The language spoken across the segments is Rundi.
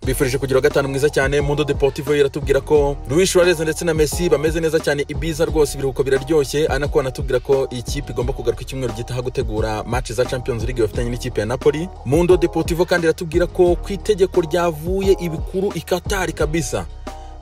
Bifurije kugira gatanu mwiza cyane. Mundo Deportivo iratubwira ko Luis Suarez ndetse na Messi bameze neza cyane Ibiza rwose, ibiruhuko biraryoshye. Ari nako banatubwira ko ikipe igomba kugaruka icyumweru gitaha gutegura match za Champions League bafitanye n'ikipe ya Napoli. Mundo Deportivo kandi iratubwira ko ku itegeko ryavuye ibikuru i Qatar kabisa,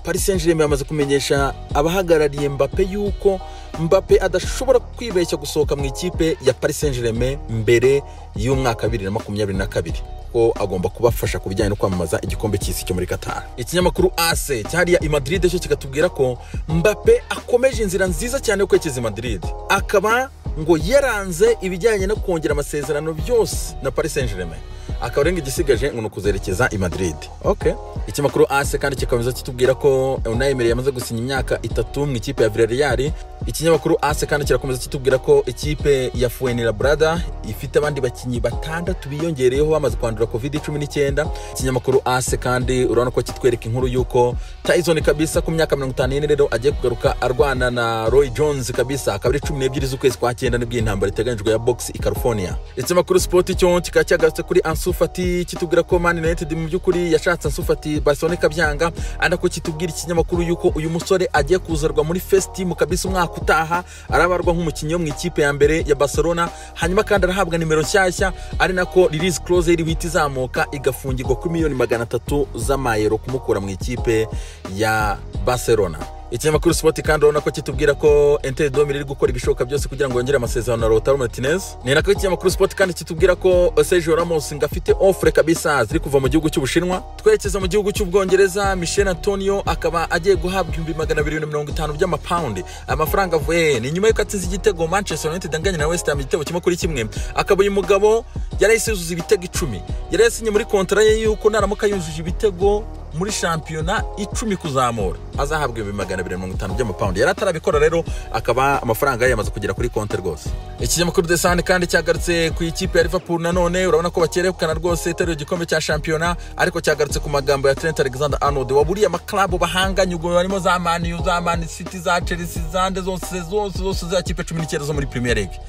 Paris Saint-Germain yamaze kumenyesha abahagarariye Mbappe yuko Mbappe adashobora kwibeshya gusohoka mu ikipe ya Paris Saint-Germain mbere y'umwaka 2022, ko agomba kubafasha ku bijyanye no kwamamaza igikombe cy'isi cyo muri Qatar. Ikinyamakuru AS cyariya i Madrid cyo kikatubwira ko Mbappe akomeje inzira nziza cyane yo kwerekeza i Madrid, akaba ngo yaranze ibijyanye no kongera amasezerano byose na Paris Saint-Germain, akaba renga igisigaje ngo nukuzerekeza i Madrid. Okay. Ikinyamakuru AS kandi kikomeza kitubwira ko Unai Emery yamaze gusinya imyaka 3 mu ikipe ya Villarreal. Ikinyamakuru AS kandi kirakomeza kitubwira ko ikipe ya Fuenlabrada ifite abandi bakinyi 6 biyongereyeho bamaze kwandura COVID-19. Ikinyamakuru AS kandi urabona ko kitwereka inkuru yuko Tyson kabisa ku myaka 54 rero agiye kugaruka arwana na Roy Jones kabisa, akaba ari 12 z'ukwezi kwa 9 nibwo intambara iteganyijwe ya box i California. Ikinyamakuru Sport cyo kikacyagarutswe kuri Ansu Fati kitubwira ko Man United mu by'ukuri yashatse Ansu Fati, Barcelona ikabyanga. Anako kitubwira ikinyamakuru yuko uyu musore agiye kuzarwa muri first team kabisa umwaka utaha, arabarwa nk'umukinnyi wo mu ikipe ya mbere ya Barcelona, hanyuma kandi arahabwa nimero nshyashya, ari nako release clause iri wita izamuka igafungirwa kuri miliyoni 300 z'amayero kumukura mu ikipe ya Barcelona. Ikinyamakuru Sport kandi urabona ko kitubwira ko Inter de Milan iri gukora ibishoboka byose kugira ngo yongere amasezerano na Lautaro Martinez. Ni nako ikinyamakuru Sport kandi kitubwira ko Sergio Ramos ngo afite offre kabisa ziri kuva mu gihugu cy'Ubushinwa. Twerekeza mu gihugu cy'Ubwongereza, Michel Antonio akaba agiye guhabwa 250 by'amapaundi. Amafaranga avuye ni nyuma y'uko atsinze igitego Manchester United anganya na West Ham igitego 1-1. Akaba uyu mugabo yarahise yuzuza ibitego 10. Yari yasinye muri kontra ye yuko naramuka yujuje ibitego muri shampiyona 10 kuzamura azahabwa 250 by'amapaundi. Yari atarabikora rero, akaba amafaranga yamaze kugera kuri konti rwose. Ikinyamakuru The Sun kandi cyagarutse ku ikipe ya Liverpool nanone, urabona ko bakerekana rwose iteruye igikombe cya shampiyona, ariko cyagarutse ku magambo ya Trent Alexander-Arnold waburiye amaklabu bahanganye, ubwo barimo za Man U, za Man City, za Chelsea, zande zose zose zose za kipe 19 zo muri Premier League.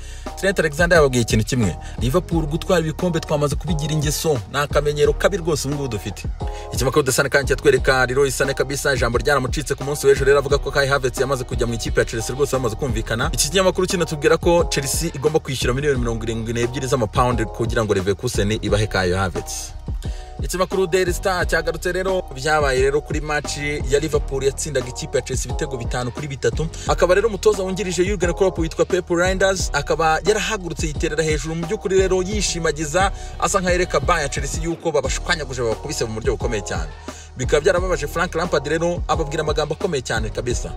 Trent Alexander yababwiye ikintu kimwe: Liverpool gutwara ibikombe twamaze kubigira ingeso, ni akamenyero kabi rwose ubu ngubu dufite. Ikinyamakuru The Sun kandi cyatwereka Leroy Sané kabisa ijambo ryaramucitse ku munsi w'ejo rero, avuga ko Kai Havertz yamaze kujya mu ikipe ya Chelsea rwose bamaze kumvikana. Iki kinyamakuru kinatubwira ko Chelsea igomba kwishyura miliyoni 72 z'amapaundi kugira ngo Leverkusen ibahe Kai Havertz. Ikinyamakuru Daily Star cyagarutse rero byabaye rero kuri match ya Liverpool yatsindaga ikipe ya Chelsea ibitego 5-3. Akaba rero umutoza wungirije Jurgen Klopp witwa Pep Reinders akaba yarahagurutse yiterera hejuru mu by'ukuri rero yishimagiza, asa nk'ayereka ba ya Chelsea yuko babashwanyaguje babakubise mu buryo bukomeye cyane. Bikaba byarababaje Frank Lampard rero ababwira amagambo akomeye cyane kabisa.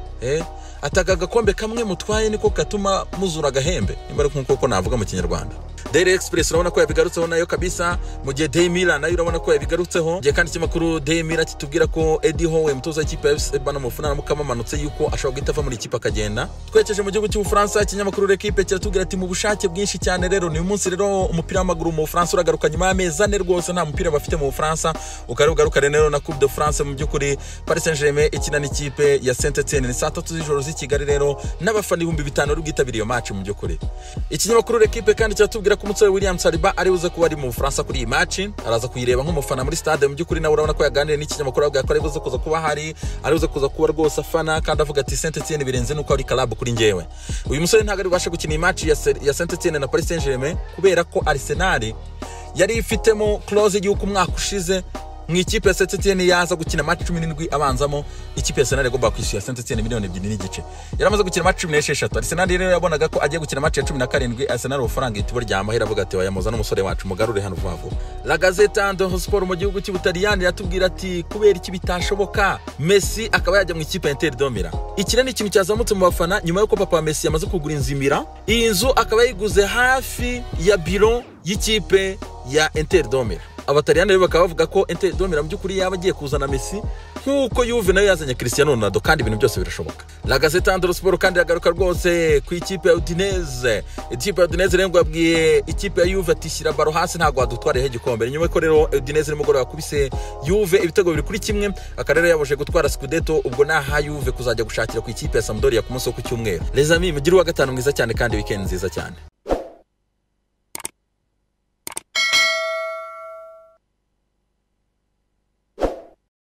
Ataka agakombe kamwe mutwaye niko katuma muzura agahembe, nimba ari nkuko navuga mu Kinyarwanda. Daily Express urabona ko yabigarutseho nayo kabisa, mu gihe Daily Mirror nayo urabona ko yabigarutseho. Gihe kandi ikinyamakuru Daily Mirror kitubwira ko Eddie Howe umutoza w'ikipe ya FC Bournemouth naramuka yuko ashobora guhita ava muri ikipe akagenda. Twerekeje mu gihugu cy'Ubufaransa, ikinyamakuru L'Equipe kiratubwira ati mu bushake bwinshi cyane rero ni umunsi rero umupira w'amaguru mu Bufaransa uragaruka nyuma y'amezi 4 rwose nta mupira bafite mu Bufaransa, ukarugaruka rero na Coupe de France. Mu by'ukuri Paris Saint-Germain ikina n'ikipe ya Saint-Etienne ni saa 3 z'ijoro z'i Kigali rero n'abafana 5000 rubwitabiriye iyo match mu by'ukuri. Ikinyamakuru L'Equipe kandi kiratubwira ko umusore William Saliba ari buze kuba ari mu Bufaransa kuri iyi match, araza kuyireba nk'umufana muri stade. Mu by'ukuri nawe urabona ko yaganiriye n'ikinyamakuru avuga ko ari buze kuza kuba hari, ari buze kuza kuba rwose afana, kandi avuga ati Saint-Etienne birenze nuko ari club kuri njyewe. Uyu musore ntabwo ari bubashe gukina iyi match ya Saint-Etienne na Paris Saint-Germain kubera ko Arsenal yari ifitemo clause y'uko umwaka ushize mu ikipe ya Saint-Etienne yaza gukina match 17 abanzamo, ikipe ya Arsenal igomba kwishyura Saint-Etienne miliyoni 2.5. Yaramaze gukina match 16. Arsenal rero yabonaga ko agiye gukina match ya 17, Arsenal ubufaranga itibo ryamahera avuga ati wayamuza n'umusore wacu mugarure hano vuba vuba. La Gazzetta dello Sport mu gihugu cy'Ubutaliyani yatubwira ati kubera iki bitashoboka Messi akaba yajya mu ikipe ya Inter de Milan. Iki ni ikintu cyazamutse mu bafana nyuma y'uko papa Messi yamaze kugura inzu Milan. Iyi nzu akaba yayiguze hafi ya biro y'ikipe ya Inter de Milan. Abataliyani rero bakaba bavuga ko Inter de Milan mu by'ukuri yaba agiye kuzana Messi nkuko Juve nayo yazanye Cristiano Ronaldo, kandi ibintu byose birashoboka. La Gazzetta dello Sport kandi yagaruka rwose ku ikipe ya Udinese. Ikipe ya Udinese rero yabwiye ikipe ya Juve ati shyira baro hasi ntabwo wadutwariye igikombe. Nyuma ko rero Udinese nimugoroba yakubise Juve ibitego 2-1, akarere yabuje gutwara Scudetto, ubwo naha Juve kuzajya gushakira ku ikipe ya Sampdoria ku munsi wo ku cyumweru. Les amis, mugire uwa gatanu mwiza cyane kandi weekend nziza cyane.